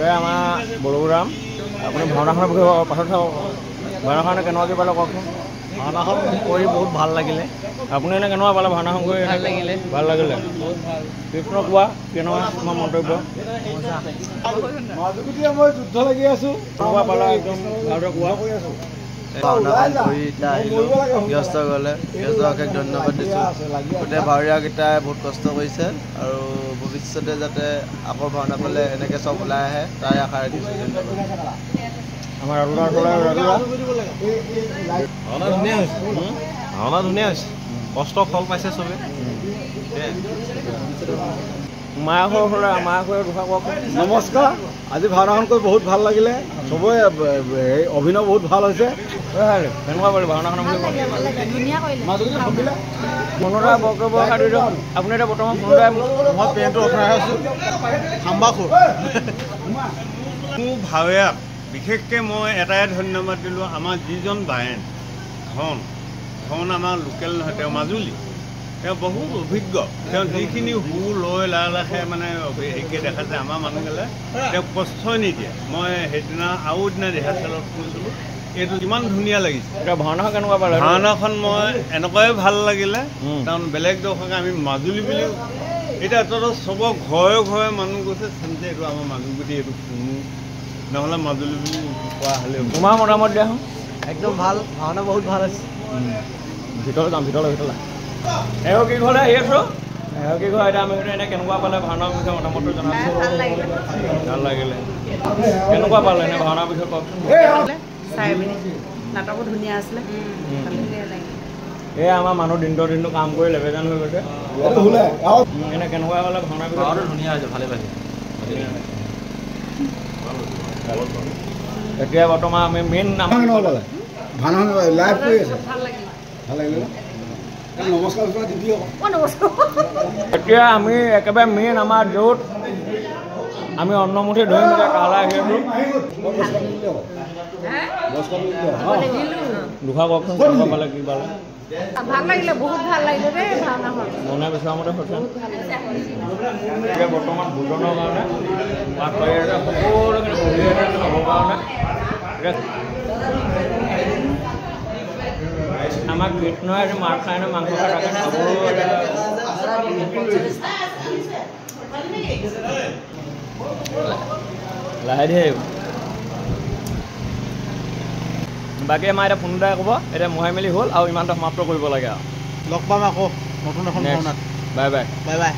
এয়া আমাৰ বলৰাম, আপুনি ভাওনাখনৰ বিষয়ে পাছত চাব। ভাওনাখন কেনেকুৱা কি পালে কওকচোন? ভাওনাখন কৰি বহুত ভাল লাগিলে। আপুনি এনে কেনেকুৱা পালে ভাওনাখন কৰি? ভাল লাগিলে। ভাল লাগিলে। কৃষ্ণ, কোৱা কেনেকুৱা তোমাৰ মন্তব্য? মই যুদ্ধ লাগি আছো। কেনেকুৱা পালা একদম ভালদৰে কোৱা। ভাওনাখন কৰি এতিয়া আহিলোঁ গৃহস্থ ঘৰলৈ। গৃহস্থ অশেষ ধন্যবাদ দিছোঁ। গোটেই ভাৱৰীয়াকেইটাই বহুত কষ্ট কৰিছে আৰু ভৱিষ্যতে যাতে আকৌ ভাওনা পালে এনেকৈ চব ওলাই আহে তাৰে আশা ৰাখিছোঁ। ধন্যবাদ। আমাৰ ৰাতুলদাৰ ওচৰলৈ। ভাওনা ধুনীয়া হৈছে, ভাওনা ধুনীয়া হৈছে, কষ্ট ফল পাইছে চবে। মায়াসৰ ওচৰলৈ, মায়াসৰে দুষাৰ কওকচোন। নমস্কাৰ, আজি ভাওনাখন কৰি বহুত ভাল লাগিলে। চবৰে অভিনয় বহুত ভাল হৈছে। কেনেকুৱা পালে ভাওনাখনৰ বিষয়ে? পুনৰাই বক্তব্য দি দিয়ক। আপুনি এতিয়া বৰ্তমান পুনৰাই মই পেণ্টটো উঠাই আছোঁ। সাম্বাসুৰ মোৰ ভাৱেয়াক বিশেষকৈ মই এটাই ধন্যবাদ দিলোঁ। আমাৰ যিজন বায়েন ধন ধন আমাৰ লোকেল নহয়, তেওঁ মাজুলী, তেওঁ বহুত অভিজ্ঞ। তেওঁ যিখিনি সুৰ লৈ লাহে লাহে মানে হেৰিকৈ দেখাইছে, আমাৰ মানুহগিলে তেওঁক প্ৰশ্ৰয় নিদিয়ে। মই সেইদিনা আৰু দিনা ৰিহাৰ্চেলত কৈছিলোঁ, এইটো কিমান ধুনীয়া লাগিছে। এতিয়া ভাওনাখন কেনেকুৱা পালে? ভাওনাখন মই এনেকুৱাই ভাল লাগিলে, কাৰণ বেলেগ দৰ্শকে আমি মাজুলী বুলি এতিয়া তহঁতৰ চবৰ ঘৰে ঘৰে মানুহ গৈছে, যে এইটো আমাৰ মাজুলী, এইটো কোনো নহ'লে মাজুলী বুলি কোৱা হ'লেও। তোমাৰ মতামত দিয়াচোন। একদম ভাল, ভাওনা বহুত ভাল হৈছে। ভিতৰলৈ যাম, ভিতৰলৈ ভিতৰলৈ। এওঁ কি ঘৰলৈ আহি আছোঁ, এওঁ কি ঘৰ। এতিয়া আমি এনেই কেনেকুৱা পালে ভাওনাৰ বিষয়ে মতামতটো জনাবচোন। ভাল লাগিলে। কেনেকুৱা পালে এনে ভাওনাৰ বিষয়ে কওকচোন? চাই পিনি নাটকো ধুনীয়া আছিলে। এই আমাৰ মানুহ দিনটো দিনটো কাম কৰি লেবেজান হৈ গৈছে। এনে কেনেকুৱা পালে ভাওনাৰ বিষয়ে? ভাওনাটো ধুনীয়া হৈছে, ভালে পাইছে। এতিয়া বৰ্তমান আমি মেইন ভাওনাখন লাইভ কৰি আছে, ভাল লাগিলে। নমস্কাৰ দিবি। এতিয়া আমি একেবাৰে মেইন আমাৰ য'ত আমি অন্নমুঠি ধৰিম, এতিয়া তালৈ আহি আছোঁ। দুষাৰ কওকচোন, কেনেকুৱা পালে কি পালে? ভাল লাগিলে, বহুত ভাল লাগিলে দেই ভাওনাখন। মনে বিচৰা মতে হৈছে। এতিয়া বৰ্তমান ভোজনৰ কাৰণে মাত পাৰি আছে, সকলোখিনি বহি আছে খাবৰ কাৰণে। আমাৰ কৃষ্ণই আজি মাছ খায় নে মাংস খায় তাকে খাবলৈও লাহে ধীৰে আহিব। বাকী আমাৰ এতিয়া ফোন এটাই ক'ব, এতিয়া মোহাই মেলি হ'ল আৰু ইমানটা সমাপ্ত কৰিব লাগে আৰু। লগ পাম আকৌ নতুন এখন ভাওনাত। Bye bye. Bye bye.